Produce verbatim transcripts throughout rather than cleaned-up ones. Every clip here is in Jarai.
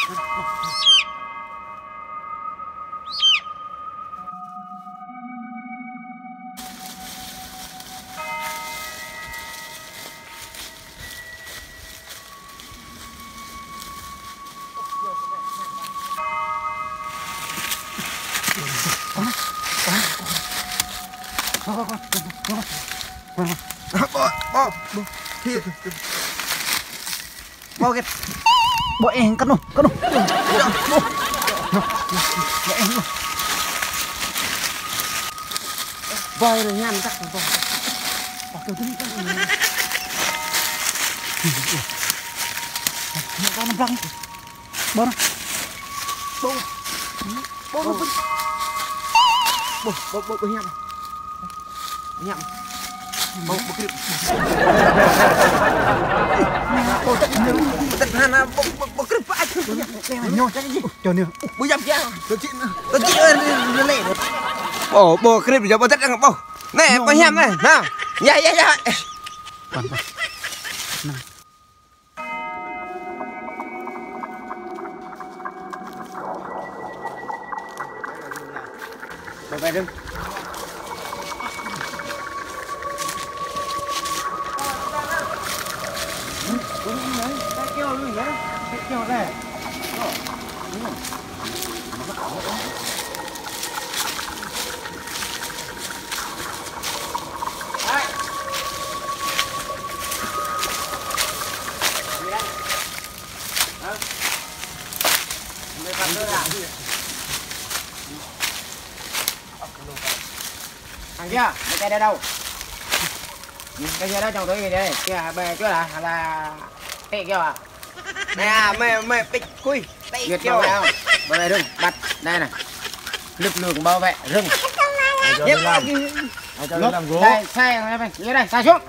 Ƀô̆, ƀô̆, ƀô̆. Ƀô̆, ƀô̆. Ƀô̆ kĕt. Ƀô̆ ĕng, kơnŭ, kơnŭ. Ƀô̆. Ƀô̆ ĕng, kơnŭ. Ƀô̆ ĕng, ñam tăk, ƀô̆. Ƀô̆, kơnŭ, kơnŭ. Ƀô̆, ƀô̆. Ƀô̆, ƀô̆. Ƀô̆, ƀô̆, ƀô̆. Ƀô̆, ƀô̆, ƀô̆, ƀô̆, ñam. Ñam. Ƀô̆, ƀô̆ krip. Ƀô̆ tĕt, tĕt hana, ƀô̆, ƀô̆, ƀô̆ krip, ƀô̆ ăt. Ñu, čang ji. Čô ñu. Ƀô̆ yap ya. Tơ čin. Tơ čin, ơ, lê, lê. Ƀô̆, ƀô̆ krip, ya, ƀô̆ tĕt, ƀô̆. Nê, ƀô̆ ñam nê. Na. Ya, ya, ya. Păn, păn. Na. Bye bye dong. Thằng kia, mày chạy đi đâu? Cái kia đó trong túi kìa, kìa, mày chưa là, là tệ kia à? Nè, mày, mày bịt khui. Tệ kia. Bảo vệ rừng, bắt, đây này. Lực lượng bảo vệ rừng. Ai cho đi làm? Ai cho đi làm gỗ? Đây, xe này, đây, xe xuống.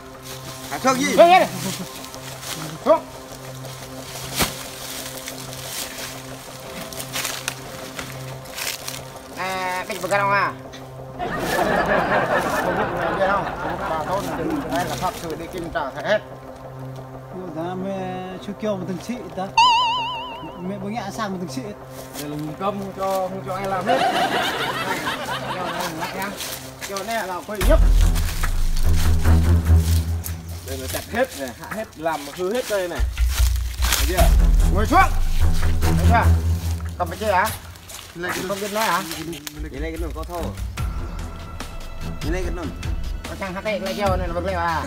Hả, sao gì? Xuống, xuống. Xuống. À, bịt bật cái đó à? Không biết là gì đâu. Bà Tôn này, đây là pháp sư đi kiểm tra hết. Ơ, ta mẹ su kiao một tầng xị ta. Mẹ bưng nhã sang một tầng xị. Đây là hung cấm, hung cho, hung cho ai làm hết. Cho này là quỷ nhất. Đây là chặt hết này, hạ hết, làm hư hết cây này. Thấy chưa? Ngồi xuống. Thấy chưa? Cầm cái kia hả? Không biết nói hả? Như này cái nón có thô. Như này cái nón. Có chăng hả tệ, lấy kêu này là bật leo à?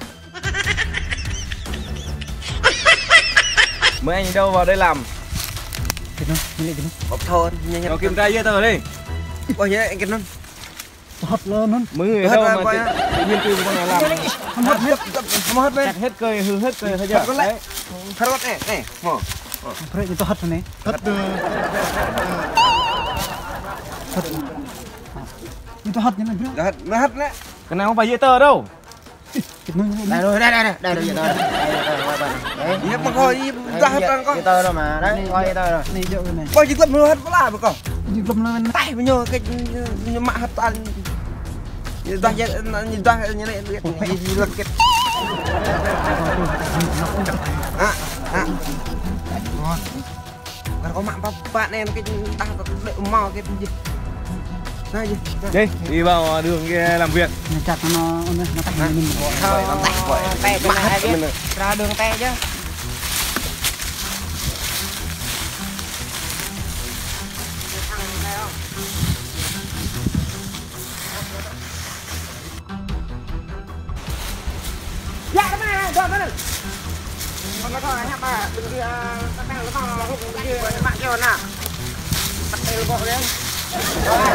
Mời anh đâu vào đây làm? Cái nón, như này cái nón. Có thô, như này. Có kiểm tra giấy tờ đi. Ôi, như này cái nón. Tơhăt lơ nun. Mưng tơhăt đâu lơ mà ƀô̆ tự, tự nhiên kêu con này làm. Hăm hăt mĕt. Hăm hăt mĕt. Chặt hết cây, hư hết cây, thấy chưa? Hăt lĕ. Đấy. Hăt lĕ, ê, ê, mô. Hăt lĕ, ñu tơhăt anai. Hăt. Hăt. Ñu tơhăt ñu anai, bro. Hăt, hăt lĕ. Cái này không phải giấy tờ đâu. Đây rồi, đây, đây, đây, đây, giấy tờ. Đây, đây, đây, đây. Đấy. Giấy tờ, giấy tờ rồi mà. Đấy, có giấy tờ rồi. Anai, giấy tờ anai. Ôi, giấy tờ mơ̆ hăt pơla mơ̆ kâo. Giấy tờ anai. Tơl mơ̆ ñu kơ ñu mă hăt tơl. Ñu dah, ñu dah, ñu lĕ, ñu lĕ kĕt. Hă, hă. Ngar kâo mă pă, pă anai, kĕt, dah, đĕ mâo kĕt. Anai, anai. Đi, đi vào đường kia làm việc. Ñu čăt anŭn, anŭn, anŭn, tăk anŭn. Tăk, tăk, tăk. Ra đường tè chứ. Yă, kơ anai, dŏ mơ̆n. Kơ anai, kơ anai, hă, ba, đừng đi, à, kơ anai, kơ anai, kơ anai, kơ anai, kơ anai. Tăk tê lơ boh đen. Kơ anai,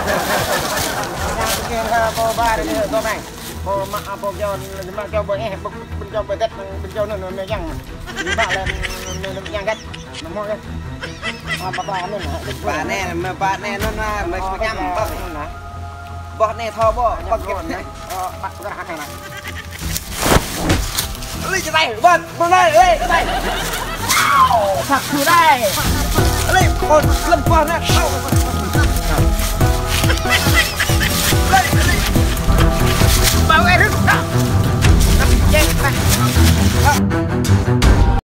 kơ ba, đen, dŏ anai. Kơ mă, à, boh jao, mă jao boh, eh, boh, boh jao boh tĕt, boh jao anŭn, anŭn, anŭn yang. Đi ba lĕ, anŭn, anŭn yang găt. Namo ya. Pă anai, pă anai, mă pă anai, anŭn, anŭn, mă pơñăm, pă anŭn. Boh anai thâo ƀô̆, pă kĕt anai. Ơ, pă pơgah anai. Lĕ čơđai, ƀơ̆t, ƀơ̆t anai, lĕ čơđai. Au, săk čơđai. Lĕ, ƀơ̆t, lơ̆m boh anai. Au. Lĕ, lĕ. Bảo vệ rừng. Lĕ, lĕ.